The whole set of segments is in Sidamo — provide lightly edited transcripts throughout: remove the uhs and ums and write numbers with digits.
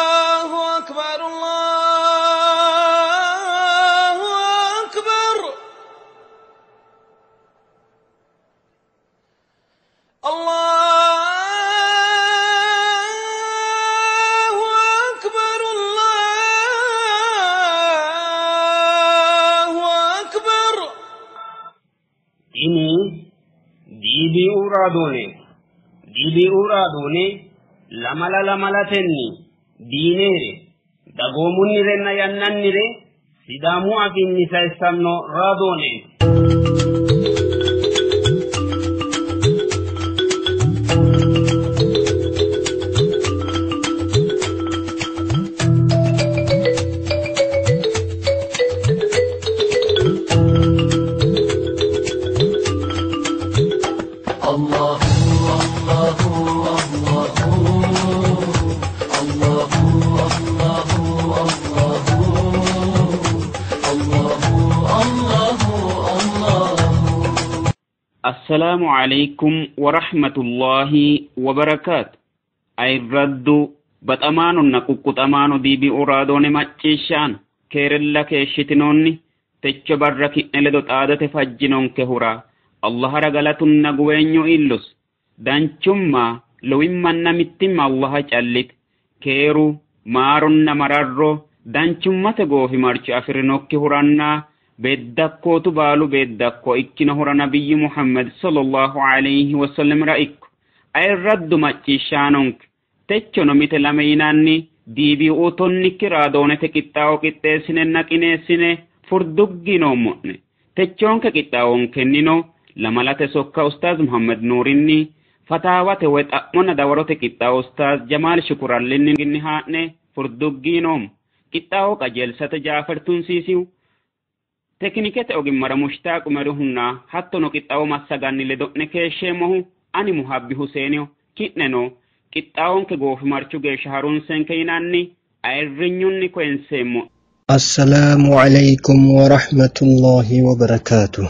الله أكبر الله أكبر الله أكبر الله أكبر Tini DBU raadoone DBU raadoone lamala lamalatenni diineere dagoomunnirenna yannannire Sidaamu afiinni sayissanno raadooneeti. Assalaamu alaikum warahmatullahi wabarakaatu. Ayirraddu baxamaanonna quqquxamaano DBU raadoone macciishshaano keerella keeshshitinoonni techo barra ki'ne ledo xaadate fajjinonkehura Allahara galatunna guweenyu iillus. Danchumma lowimmanna mittimma Allaha callite keeru maaronna mararro danchummate goofimarchi afirinokkihuranna beeddakkootu baalu beeddakko ikkinohura nabiyyu Muhammad sallallahu alayhi wasallamira ikko. Ayirraddu macciishshaanonke techono mite lame yinanni DBU tonnikki raadoonete qixxaawo qixxeessinenna qineessine furdugginoomo'ne. Techoonke qixxaawonkennino lamalate sokka Ustaaz Muhammad Nuurinni fataawate woy xa'monna dawarote qixxaawo Ustaaz Jamaal Shukurallinni haa'ne furdugginoomo. Qixxaawo qajeelsate Jaafar Tunsiisiw tekinikete ogimmara Mushtaaq Umerihunna hattono qixxaawo massaganni ledo'ne keeshsheemmohu ani Muhabbi Huseeniho. Ki'neno qixxaawonke goofimarchu geeshsha harunsenke yinanni ayirrinyunni koyinseemmo. السلام عليكم ورحمة الله وبركاته.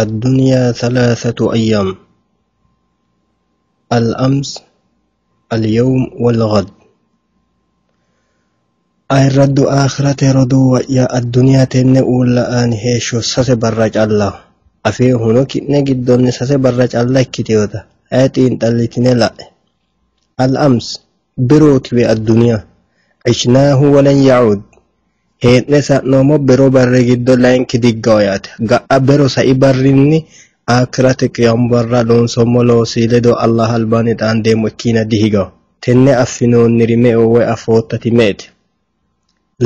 الدنيا 3 أيام: الأمس، اليوم، والغد. Ayirraddu aakhirate roduuwa'ya addunyaa tenne uulla aani heeshsho sase barra calla afeehuno ki'ne giddonni sase barra calla ikkiteyoota aye xiinxallitine la'e. Al-ams birootiwe addunyaa ishnaahu walan yacuud hee'ne sa'noommo bero barri giddo layinki diggaho yaate. Ga'a bero sa'i barrinni aakhirate qiyaamu barra loonsoommo loosi ledo Allah albaanni xaandeemmo ikkiina dihigaho. Tenne affinoonniri me'e woy afoottati me'ete.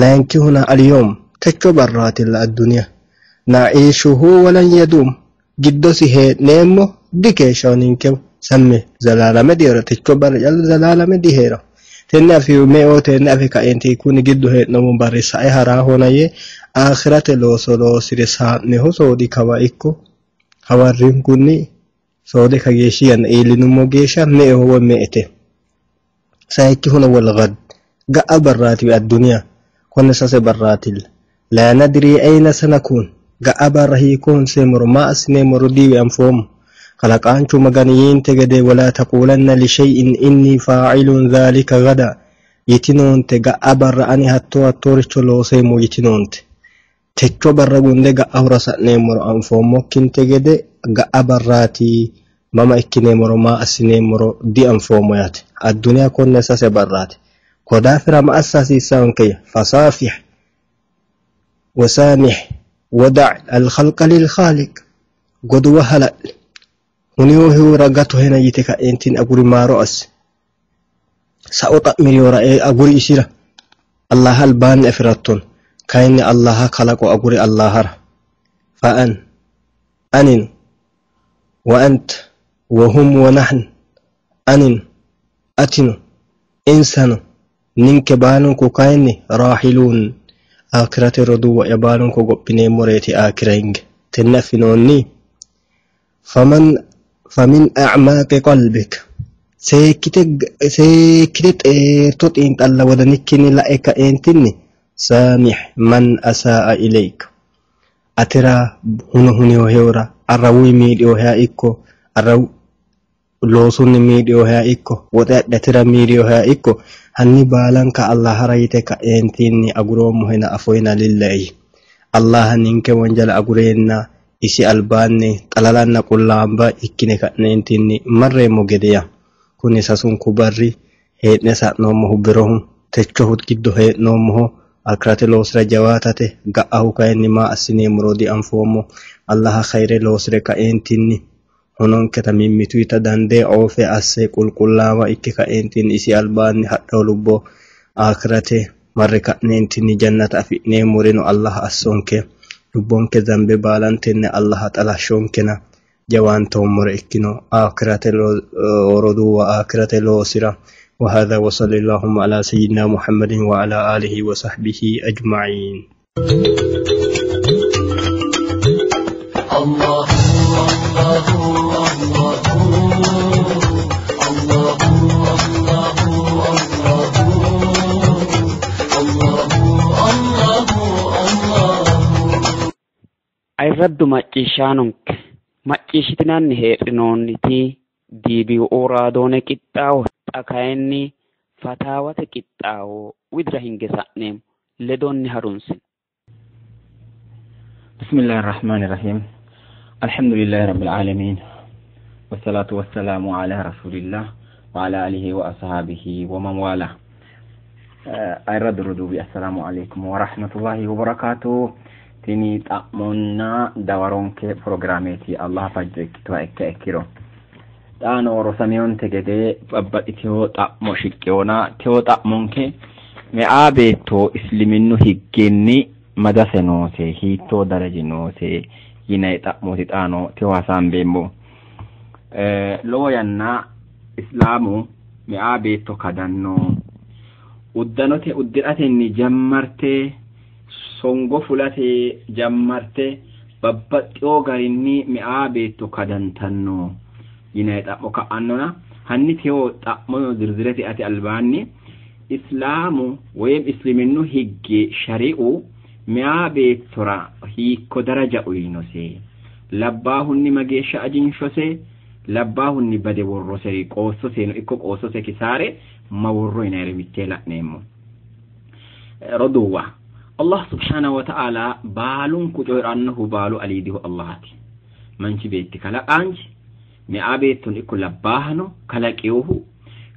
Layinkihuna al-yawm techo barraatilla addunyaa na'iishuhu walan yaduum giddosi hee'neemmo dikeeshshaho ninkew samme zalaalame diheera techo barra calla zalaalame diheera. Tenne afi me'o tenne afi kaeenti kuni giddo hee'noommo barri sae haraahona yee aakhirate looso loosire saa'neho soodi kawa ikko hawarrinkunni soode kageeshshi yanna iillinummo geeshsha me'eho woy me'ete. Sayikkihuna wal ghad ga'a barraatiwe addunyaa konne sase barraatilla. Laa nadrii ayna sanakuun ga'a barra hiikko honseemmoro maa assineemmoro diwe anfoommo. Kalaqaanchu Magani yiinte gede walaa taquulanna lishay'in inni faacilun dhaalika gada yitinoonte ga'a barra ani hattoo hattooricho looseemmo yitinoonte. Techo barra gunde ga'a hura sa'neemmoro anfoommokkinte gede ga'a barraati mama ikkineemmoro maa assineemmoro dianfoommo yaate. Addunyaa konne sase barraati. Ko daafira ma assa hasiissaankeya fasaafih wasaamih wadac alkhalqa lilkhaaliq goduwa hala'li huniyoo gato hena yite ka'eentin aguri maaro assi sa'o xa'miriyora aguri isira Allaha albaanni afiratton kayinni Allaha kalaqo aguri Allahara fa'an anino wa anta wa hum wa nahnu anino atino insano ninke baalunku kayinni raahiluun aakhirate roduuwa'ya baalunku gophineemmoreeti aakhira hinge tenne affinoonni. Famin a'maaqi qalbik seekkite xeerto xiinxalla wodanikkinni la'e ka'eentinni saamih man asaa'a ilayk atera huno huniyohehura arrawuy miidhiyoheha ikko arrawu Loosunni miidhiyoheha ikko, woxe adhatira miidhiyoheha ikko, hanni baalanka Allahara yite ka'eentinni aguroommohena afoyina lillahi. Allaha ninke wonjala agureenna isi albaanni xalalanna qullaamba ikkine ka'neentinni marreemmo gedeya. Kuni sasunku barri hee'ne sa'noommohu berohu techohu giddo hee'noommoho akirate loosira jawaatate, ga'ahu kayinni maa assineemmoro dianfoommo. Allaha khayre loosire kaeentinni hononketa mimmituyita dandee oofe asse qulqullaawa ikke kaeentinni isi albaanni hadhawo lubbo akirate marre ka'neentinni jannata afi'neemmoreno Allaha assonke. Lubbonke zambe baalantenni Allaha xalashshonkena jawaantoommore ikkino akirate roduuwa akirate loosira. وهذا وصلى اللهم على سيدنا محمد وعلى آله وصحبه أجمعين. الله الله الله الله الله الله الله. Ayirraddu macciishshaanonke macciishshitinanni heedhinoonniti DBO raadoone qixxaawo xa kayinni fataawate qixxaawo widira hinge sa'neemmo, ledonni harunsino. بسم الله الرحمن الرحيم. الحمد لله رب العالمين، والصلاة والسلام على رسول الله وعلى آله وأصحابه ومن والاه. ayirradu roduuwi assalaamu alaikum wa rahmatullahi wa barakatuh. Tini xa'monna dawaronke pirogiraameeti Allah fajjo ikkituha ikka ikkiro xaano rosameyonte gede babbaxxitewo xa'mo shiqqewona tewo xa'monke me'aa beetto isliminnu higgenni madase noose, hiittoo daraji noose yinayi xa'mooti xaano tewo hasaambeemmo. Lowo yanna islaamu me'aa beetto kadanno, uddanote uddiratenni jammarte, songo fulate jammarte, babbaxxewo garinni me'aa beetto kadantanno yinayi xa'mo ka'annona hanni tewo xa'mo zirzirete ate albaanni islaamu woyim isliminnu higge shari'u me'aa beettora hiikko daraja uyinose, labbaahunni mageeshsha ajinshose, labbaahunni bade worroseri qoossoseno ikko qoossose kisaare ma worro yinayire mittee la'neemmo. Roduuwa, Allah subhanahu wa ta'ala baalunku coyi'rannohu baalu aliidihu Allahati. Manchi beetti kalaqaanchi me'aa beetton ikko labbaahano kalaqeyohu,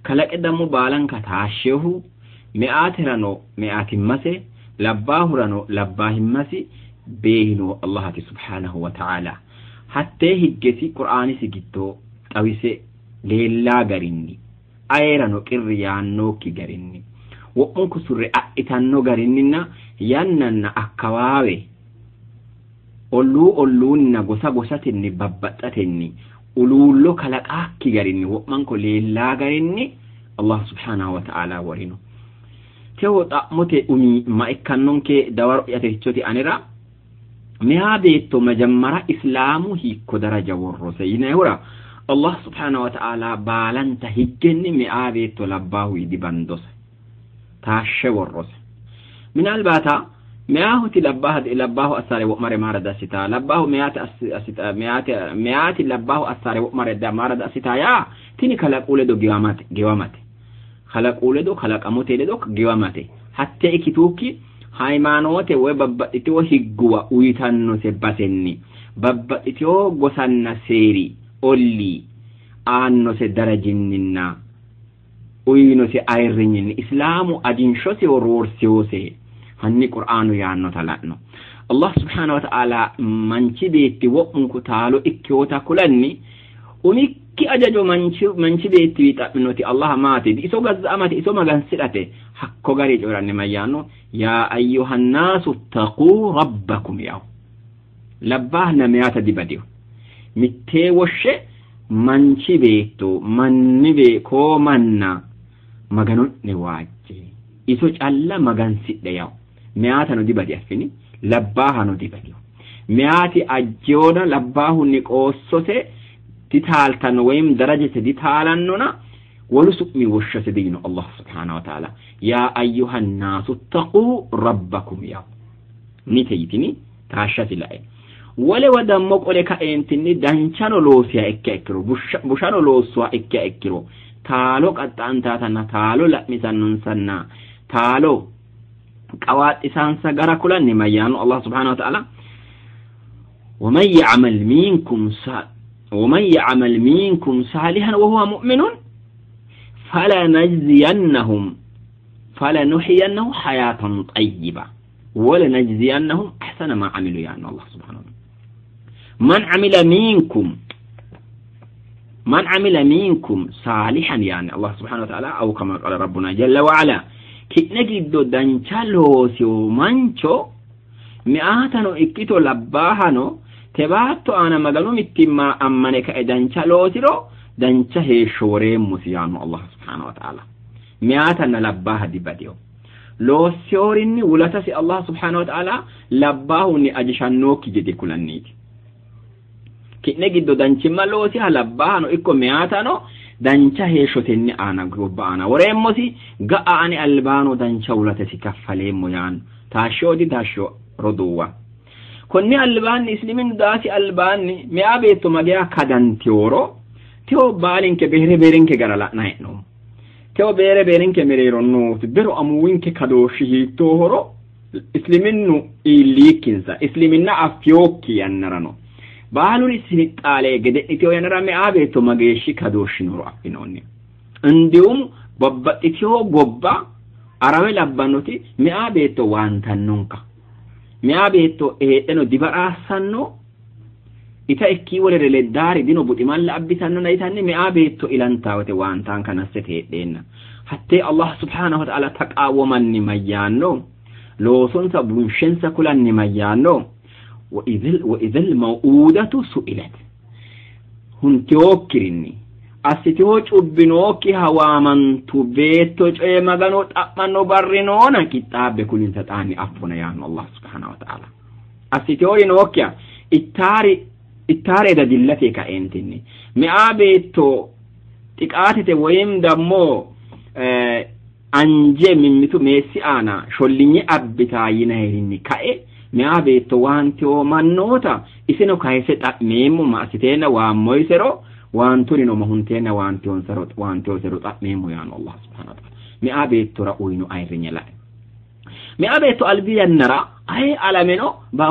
kalaqe dammo baalanka taashsheyohu, me'aaterano me'aatimmase, labbaahurano labbaahimmasi beehino Allahati subhanahu wa ta'ala. Hattee higgesi Qur'aanisi giddo xawise leellaa garinni, ayeerano qirri yaannokki garinni, wo'munku surre adhitanno garinninna yannanna akkawaawe olluu olluunna gosa gosatenni babbaxxatenni uluullo kalaqaakki garinni wo'manko leellaa garinni Allah subhanahu wa ta'ala worino. Tewo xa'mote umi ma ikkannonke dawaro yatechoti anera meyaa beetto majammara islaamu hiikko daraja worrose yinayihura Allah subhanahu wa ta'ala baalanta higgenni meyaa beetto labbaahu dibandose taashshe worrose. Minalbaata meyahuti labbaahu assaare wo'mare maara dassita, labbaahu meyaati assita, meyaati labbaahu assaare wo'mare maara dassita yaa tini kalaquu ledo giwamate, kalaquu ledo kalaqamote ledo giwamate. Hatte ikkituukki hayimaanoote woy babbaxxitewo higguwa uyitannose basenni babbaxxitewo gosanna seeri ollii aannose darajinninna uyinose ayirrinyinni islaamu ajinshose roorsewose hanni qur'aanu yaannota la'no. Allah subhanahu wa ta'ala manchi beetti wo'munku taalo ikkewota kulanni umikki ajajo manchi beetti xa'minoti Allah maati iso gazza'amate iso magansidhate hakko gari coyiranni mayyaanno yaa ayyuhannaasu ittaquu rabbakum yawu labbaahna meyaata dibadiyo mittee woshshe manchi beetto manni koo manna magano'ne waajje iso calla magansidhe yawu meyaatano dibadi affini labbaahano dibadiyo meyaati ajjewoona labbaahunni qoossose ditaaltanno woyim darajese ditaalannona wolu su'mi woshshose diyino Allah subhanahu wa ta'ala yaa ayyuhannaasu ittaquu rabbakum yawu mite yitini taashshasi la'e. Wolewa dammo qole kaeentinni danchano loosiha ikkiha ikkiro bushano loossuha ikkiha ikkiro taalo qaxxa'antaatanna taalo la'misannonsanna taalo qawaaxxisaansa gara kulanni mayyaanno Allah subhanahu wa ta'ala ومن يعمل منكم ومن يعمل منكم صالحا وهو مؤمن فلنجزينهم فلنحيينه حياة طيبة ولنجزينهم أحسن ما عملوا يعني الله سبحانه وتعالى من عمل منكم من عمل منكم صالحا يعني الله سبحانه وتعالى أو كما قال ربنا جل وعلا ki'ne giddo dancha loosiyo mancho meyaatano ikkito labbaahano te baatto aana Maganu mittimma ammane kae dancha loosiro dancha heeshsho woreemmosi yaanno Allah subhanahu wa ta'ala. Meyaatanna labbaaha dibadiyo loossiyorinni wulatasi Allah subhanahu wa ta'ala labbaahunni ajishannokki gede kulanniiti. Ki'ne giddo danchimma loosiha labbaahano ikko meyaatano dancha heeshshotenni aana gobba aana woreemmosi ga'a ani albaano dancha wulatesi kaffaleemmo yaanno. Taashshoodi taashsho roduuwa konni albaanni isliminu daasi albaanni meya beetto mageya kadanteworo tewo baalinke beere beerenke gara la'na hee'noommo. Tewo beere beerenke mereero nooti bero amuwinke kadooshshi hiittoohoro isliminu iilliikkinsa isliminna affiyokki yannara no baaluri sinixxaale gede'nitewo yannara meya beetto mageeshshi kadooshshi nooro affinoonni. Indihum babbaxxitewo gobba arawe labbannoti meya beetto waantannonka meya beetto heedheno dibaraassanno ita ikkii wolere leddaari dino buximalla abbitannona yitanni meya beetto ilantaa wote waantaanka nassete heedheenna hattee Allah subhanahu wa ta'ala taqaawomanni mayyaanno loosonsa bunshensa kulanni mayyaanno وإذا الموءودة سئلت huntewokkirinni assitewo cubbinookkiha waamantu beetto coye Magano xa'manno barri noona qixxaabbe kulinsa xaanni affona yaanno Allah subhanahu wa ta'ala. Assitewori nookkiha ittaare dadillate kaeentinni meya beetto xiqaatete woyim dammo anje mimmitu meessi aana shollinye abbitaa yinayirinni ka'e meya beetto waantewo mannoota iseno kayise xa'meemmo ma assiteenna waammoysero waanturino ma hunteenna waantewosero xa'meemmo yaanno Allah subhanahu wa ta'ala. Meya beettora uyino ayirrinye la'e meya beetto albi yannara aye alameno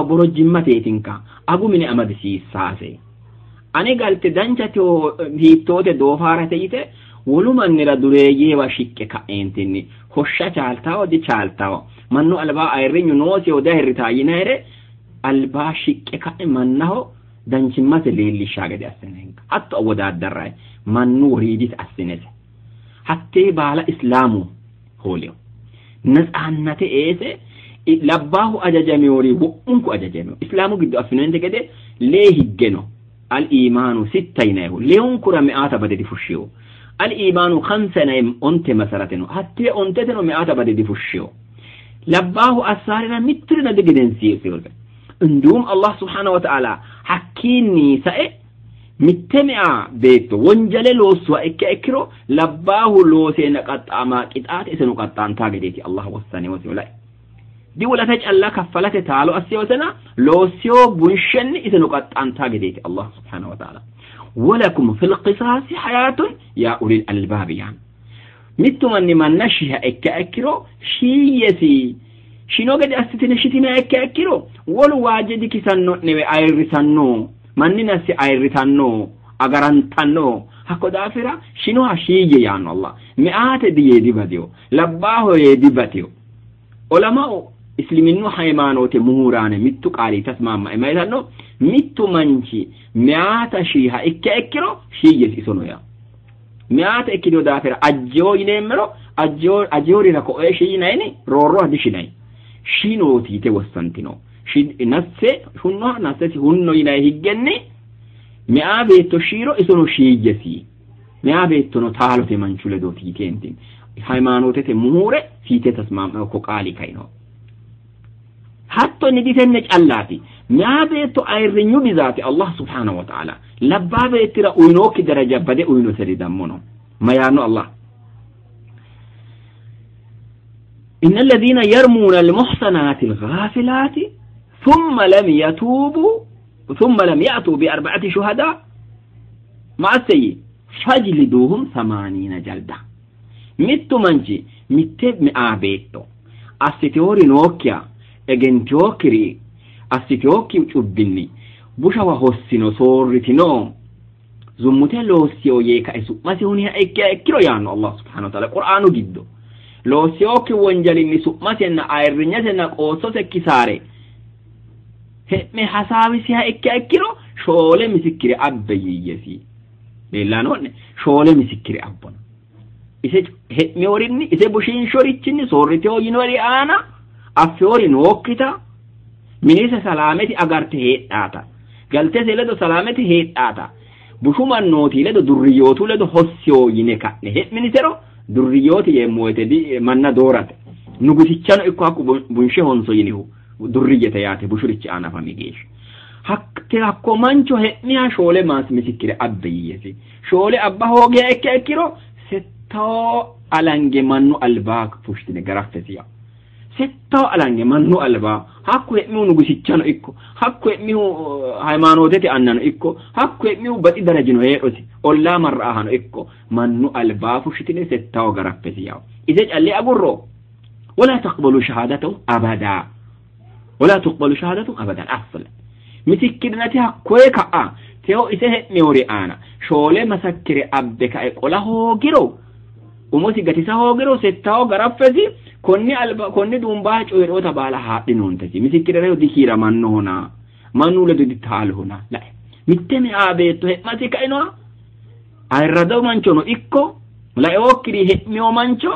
borojjimmateetinka agu mine amadisiissaase ane galte danchatewo hiittoote doofaarate yite wolu mannira dureeyyeewa shiqqe ka'eentinni hoshsha chaaltawo dichaaltawo mannu albaa ayirrinyu noosiho dahirritaa yinayire albaa shiqqe ka'e mannaho danchimmase leellishshaa gede assinenka hatto awodaaddarrayi mannu woriidite assinese hattee baala islaamu hooliyo natsaannate eese labbaahu ajajamewori wo'munku ajajamewo islaamu giddo affinonte gede lee higge no al iimaanu sitta yinayihu leewunkura me'aata bade difushshiwo al iimaanu khamsa yinayi onte masarate no hattee onteteno me'aata bade difushshiwo labbaahu assaarira mitturina digedensiisiwose እንዲሁም አላህ ስብሓነ ወተዓላ hakkiinni sa'e mitte me'a beetto wonjale loossuha ikkiha ikkiro labbaahu looseenna qaxxaamaa qixaate iseno qaxxaantaa gedeeti Allah wossanewose lae diwulate calla kaffalate taalo assewosena loossiyo bunshenni iseno qaxxaantaa gedeeti Allah subhanahu wa ta'ala. ولكم في القصاص حياة يا أولي الألباب يعني mittu manni manna shiha ikkiha ikkiro shiiyyesi shino gede assitine shitine ikkiha ikkiro wolu waajje dikisanno'newe ayirrisanno manninassi ayirritanno agarantanno hakko daafira shinoha shiiyye yaanno Allah me'aate diyee dibatiyo labbaaho yee dibatiyo olama'u isliminnu haymaanoote muhuraane mittu qaali tasmaamma mayitanno mittu manchi me'aata shiiha ikkiha ikkiro shiiyyesi isono yaa me'aata ikkino daafira ajjewo yineemmero ajjeworira ko'ee shiinayini roorroha dishinayi shinooti yite wossantino nasse hunnoha nassesi hunno yinayi higgenni me'a beetto shiiro isono shiiyyesi me'a beettono taalote manchu ledooti yiteentin haymaanootete muhure fiite tasmaamma ko qaali kaino hattonni ditenne callaati me'a beetto ayirrinyu bizaati Allah subhanahu wa ta'ala labbaa beettira uyinookki daraja bade uyinoseri dammono mayaanno Allah إن الذين يرمون المحصنات الغافلات ثم لم يتوبوا Thumma lam ya'tu bi arba'ati shuhada ma asseyi fajliduhum 80 jalda. Mittu manchi mitte me'a beetto assiteori nookkiha egentiyookkiri assiteokki cubbinni bushawa hossino soorritino zummute loossiyo yee kae su'masi huniha ikkiha ikkiro yaanno Allah subhanahu wa ta'ala Qur'aanu giddo loossiyokki wonjalinni su'masenna ayirrinyasenna qoossose kisaare he'me hasaawisiha ikkiha ikkiro shoole misikkire abbe yiiyyesi. Leellano'ne shoole misikkire abbona. Ise he'meorinni ise bushiinshorichinni soorriteo yinori aana affeori nookkita minise salaameti agarte heedhaata galtese ledo salaameti heedhaata bushu mannooti ledo durriyyootu ledo hossiyo yine ka'ne he'minisero durriyyooti yeemmo woyte manna doorate nugusichano ikko hakku bunshe honso yinihu durriyyete yaate bushurichi aana afami geeshsha. Hatte hakko mancho he'miha shoole maas misikkire abbe yiiyesi. Shoole abba hoogiha ikkiha ikkiro settoo alange mannu albaa fushitine garaffesi yaa. Settoo alange mannu albaa hakku he'mihu nugusichano ikko hakku he'mihu haymaanootete annano ikko hakku he'mihu baxi darajino heedhosi ollaa marra'ahano ikko mannu albaa fushitine settoo garaffesi yaa. Ise callee agurro wala taqbalu shahaadatahu abadaa wala tuqbalu shahaadatuhum abadan asla misikkirinati hakkoye ka'a teo ise he'meori aana shoole masakkire abbe kae qola hoogiro umosi gatisa hoogiro settao garaffesi konni alba konni duumbaa coyi'roota baala haadhinoontesi misikkire ledo dikiiramannohona mannu ledo ditaalohona. Lae mitte me'a beetto he'masi kainoha ayirrado manchono ikko laeookkiri he'meo mancho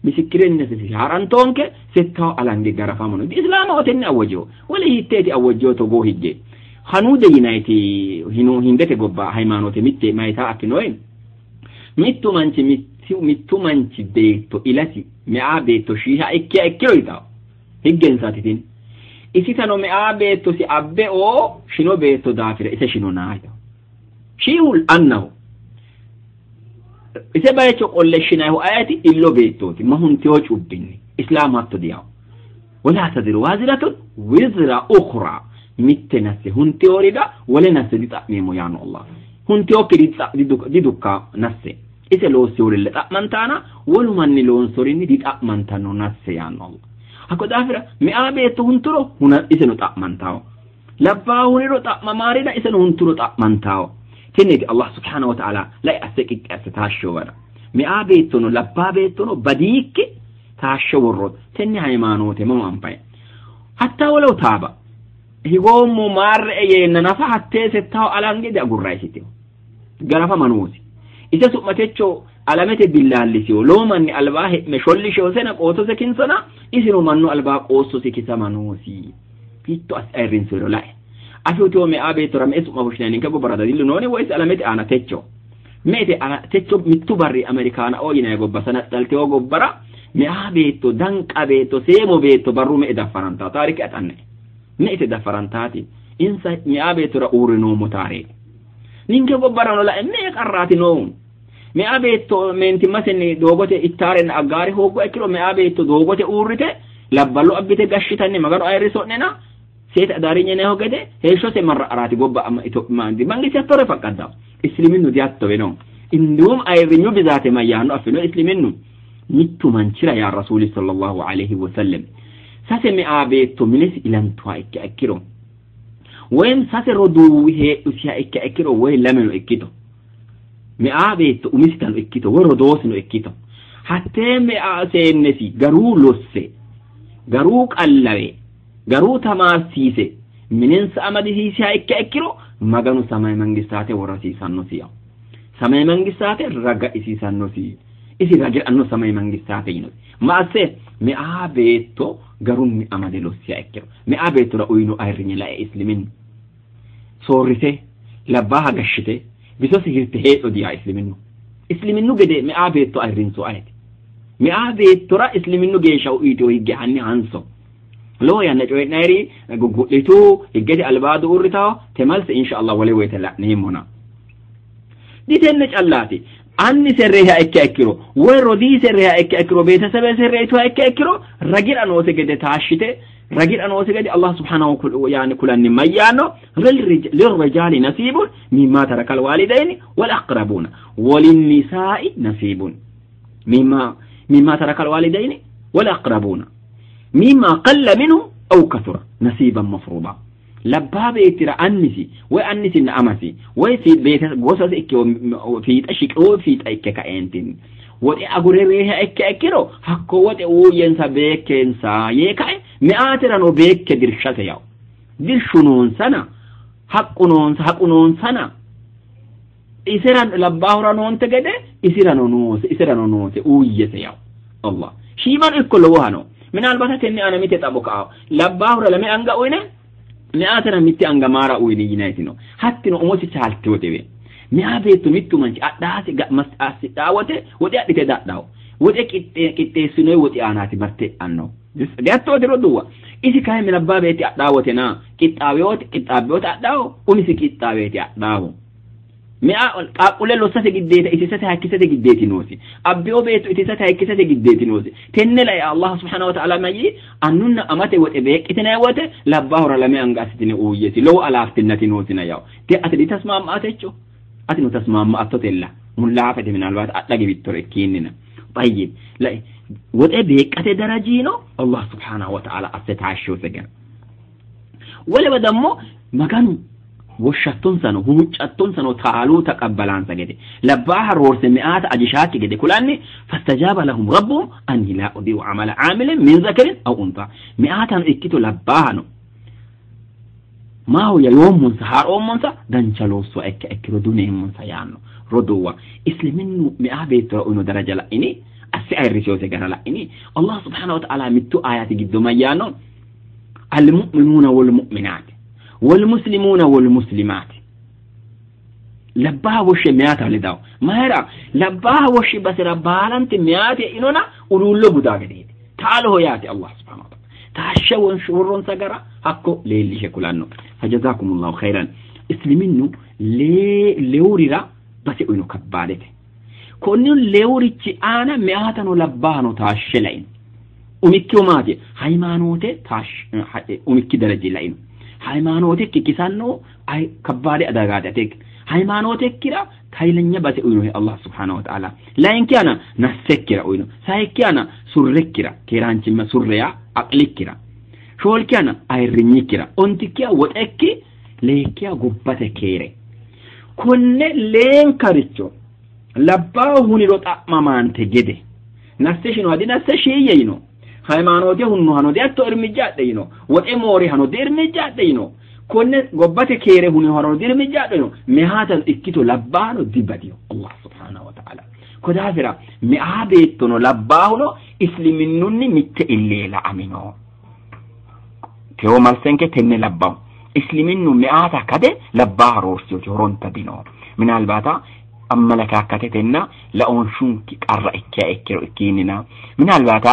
misikkirennesi ha'rantoonke settao alange garafamono. Islaamaho tenne awwajeo wole hiitteeti awwajeo togoo higge hanuude yinayti hindete gobba haymaanote mitte mayitaa affinoe mittu manchi mittu manchi beetto ilasi me'a beetto shiiha ikkiha ikkiro yitao higgensaati tini isitano me'a beettosi abbe oo shino beetto daafira ise shinonaa yitao shiihu annaho ise bayicho qolle shinayihu ayeti illo beettooti ma hunteyo cubbinni islaamu hatto diyawo wala taziru waaziratun wizra ukhra mitte nasse hunteyorida wole nasse dixa'meemmo yaanno Allah hunteyokki didukka nasse ise loosseyorille xa'mantaana wolu manni loonsorinni dixa'mantanno nasse yaanno Allah. Hakko daafira me'a beetto hunturo huna iseno xa'mantawo labbaa huniro xa'mamaarida iseno hunturo xa'mantawo. Tenneeti Allah subhanahu wa ta'ala lai asse qiqqi asse taashsho gara me'a beettono labbaa beettono badiikke taashsho worro tenne haymaanoote mama anfaye hatta wolow taaba higoommo maarre'e yeenna nafa hattee settawo alange diagurra isiteho garafa manoosi ise su'matecho alamete billaallisiho lowo manni albaa he'me shollisheho sena qoosose kinsona isino mannu albaa qoossosi kisama noosi hiitto asse ayirrinsero lae afiwtiwo me'a beettora me'e su'ma fushshinanni ninke gobbara dadillu nooni woyis alamete aana techo me'ete techo mittu barri Amerikaana oo yinayi gobba sanaxxaltewo gobbara me'a beetto danqa beetto seemo beetto barru me'e daffarantawo taarike axanne me'ete daffarantaati insa me'a beettora uurrinoommo taareeti ninke gobbarano lae me'e qarraati noohu me'a beetto meentimmasenni doogote ittaarenna aggaare hoogguha ikkiro me'a beetto doogote uurrite labballo abbite gashshitanni magano ayirriso'nena seeta adaarinya neho gede heeshshose marra'araati gobba mangiste hattore faqqaddawo isliminnu dihattowe no indiwum ayirrinyu bizaate mayyaanno affino isliminnu mittu manchira yaa rasuuli sallallahu alayhi wasallam sase me'a beetto minesi ilantuha ikkiha ikkiro woyim sase roduuwi heedhusiha ikkiha ikkiro woy lameno ikkito me'a beetto umisitano ikkito woy rodoosino ikkito hattee me'a seennesi garuu losse garuu qallawe garuu tamaarsiise minensa amadisiisiha ikkiha ikkiro maganu samaye mangistaate worrasiisannosi yawo samaye mangistaate raga'isiisannosi isi ragi'ranno samaye mangistaate yinosi ma asse me'a beetto garunni amade lossiha ikkiro me'a beettora uyino ayirrinye lae isliminnu soorrise labbaaha gashshite bisosi hirte heedho diyaa isliminnu isliminnu gede me'a beetto ayirrinso ayeti me'a beettora isliminnu geeshsha uyitewo higge hanni hanso lowo yanna coyi'nayiri guggu'litu higgete albaadu uurritawo temalse insha Allah wole woyte la'neemmona. Ditenne callaati anni serreeha ikkiha ikkiro woy rodii serreeha ikkiha ikkiro beetesebe serreetuha ikkiha ikkiro ragira noose gede taashshite Ragiidha noosi gede Allah subhanahu yaani kulanni mayyaanno lirrijaali nasiibun mimma taraka alwaalidayni wal aqrabuuna walinnisaa'i nasiibun mimma taraka alwaalidayni wal aqrabuuna mimma qalla minhu aw kathura nasiiban mafruuda. Labbaa beettira annisi woy annisinna amasi woy gosasi ikke fiixa shiqoo fiixa ikke ka'eentinni woxe agure reeha ikke ikkiro hakko woxe uuyyensa beekkensa yee kae me'aatirano beekke dirshate yawo dirshu noonsana haqqu noonsa haqu noonsana isera labbaahura noonte gede isirano noose isirano noose uuyyese yawo Allah shiimano ikko lowohano minaalbata tenne aana mite xabo ka'awo labbaahura lame anga uyine me'aatira mitte anga maara uyine yinaytino hattino umosi chaaltewotewe me'a beetto mittu manchi adhaasi assidhaa wote woxe adhite dadhawo woxe qixxeessinoyi woxi aanaati marte e'anno dihattooti roduuwa isi kayinni labbaa beetti adhaa wotena qixxaabewote adhawo umisi qixxaaweeti adhaawo me'a qaaqqulle lossate giddeeta itisate hakkisate giddeeti noosi abbiyo beetto itisate hakkisate giddeeti noosi tenne lae Allah subhanahu wa ta'ala mayyi annunna amate woxe beeqqitinayi wote labbaahura lame anga assitine uuyyesi lowo alaaftinnati noosina yawo de ati ditasmaama'atecho atino tasmaama'attotella mullaafete minalbaat adha gibittoro ikkinnina tayyib lai woxe beeqqate darajiino Allah subhanahu wa ta'ala asse taashshose gara wolewa dammo maganu woshshattonsano huuccattonsano taaluu taqabbalaansa gede labbaaha roorse me'aata ajishaakki gede kulanni fastajaba lahum rabbuhum anni laa udii'u amala aamilin min zakarin aw unsa me'aatano ikkito labbaahano maahoyya yoommonsa haa'roommonsa dancha loossuwa ikke ikkiro duneemmonsa yaanno roduuwa isliminnu me'a beettora uyino daraja la'ini asse ayirrisiyose gara la'ini Allah subhanahu wa ta'ala mittu ayati giddo mayyaanno almu'minuuna walmu'minaati walmuslimuuna walmuslimaati labbaaha woshshe meyaata ledawo mayira labbaaha woshshi basera baalante meyaate inona uduullo gudaa gedeeti taaloho yaate Allah subhanahu wa ta'ala taashshe worronsa gara hakko leellishe kulanno fajazakumullahu khairan isliminnu lewurira base uyino kabbaadete konni lewurichi aana me'aatano labbaahano taashshe laino umikkiho maati hayimaanoote umikki daraji laino hayimaanootekki kisanno kabbaade adagaate ateek hayimaanootekkira taylanya base uyinohe Allah subhanahu wa ta'ala layinki ana nassekkira uyino sayikki ana surrekkira keeraanchimma surreya aqlikkira shoolki ana ayirrinyikkira ontikkiya woxekki leekkiya gobbate keere konne leenkaricho labbaahu huniro xa'mamaante gede nasse shino hadi nasse shiiyye yino hayimaanoote hunnohano dihatto irmijja adhe yino woxe moorihano diirmijja adhe yino konne gobbate keere hunihano diirmijja adhe yino mehaatano ikkito labbaano dibadiyo Allah subhanahu wa ta'ala ko daafira me'aa beettono labbaahuno isliminnunni mitte illee la'amino tewo malsenke tenne labbahu isliminnu me'aata kade labbaaha roorsiyoti horonta dino minaalbaata ammalakaakkatetenna la'oonshunki qarra ikkiha ikkiro ikkinnina minaalbaata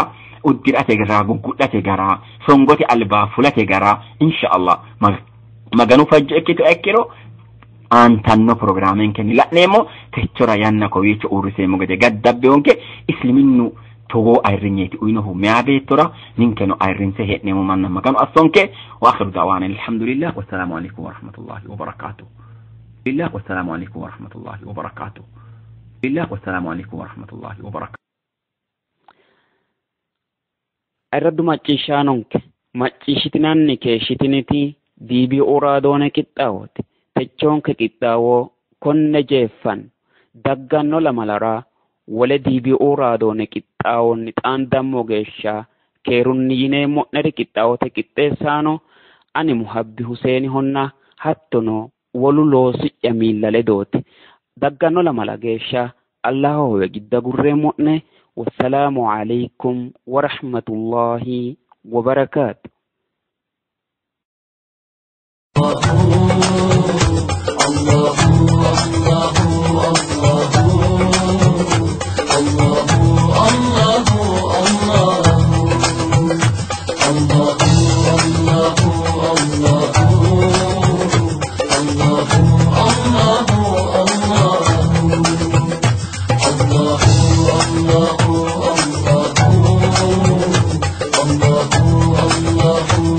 uddirate gara guggudhate gara songote albaa fulate gara inshaallah maganu fajjo ikkito ikkiro aantanno pirogiraamenkenni la'neemmo techora yanna kowiicho uurriseemmo gede gaddabbewonke isliminnu togoo ayirrinyeeti uyinohu meyaa beettora ninkeno ayirrinse hee'neemmo manna maganu assonke wa akhiru da'waana alhamdulillah wassalaamu alaikum warahmatullahi wabarakaatuh billah wassalaamu alaikum warahmatullahi wabarakaatuh billah wassalaamu alaikum warahmatullahi wabarakaatuh. Ayirraddu macciishshaanonke macciishshitinanni keeshshitiniti DBO raadoone qixxaawooti techoonke qixxaawo konne jeeffanno dagganno lamalara wole DBO raadoone qixxaawonni xaandammo geeshsha keerunni yineemmo'neri qixxaawote qixxeessaano ani Muhabbi Huseenihonna hattono wolu loosi'ya miilla ledooti dagganno lamala geeshsha Allaho howe gidda gurreemmo'ne. Wassalaamu alaikum warahmatullahi wabarakaatu. Allah.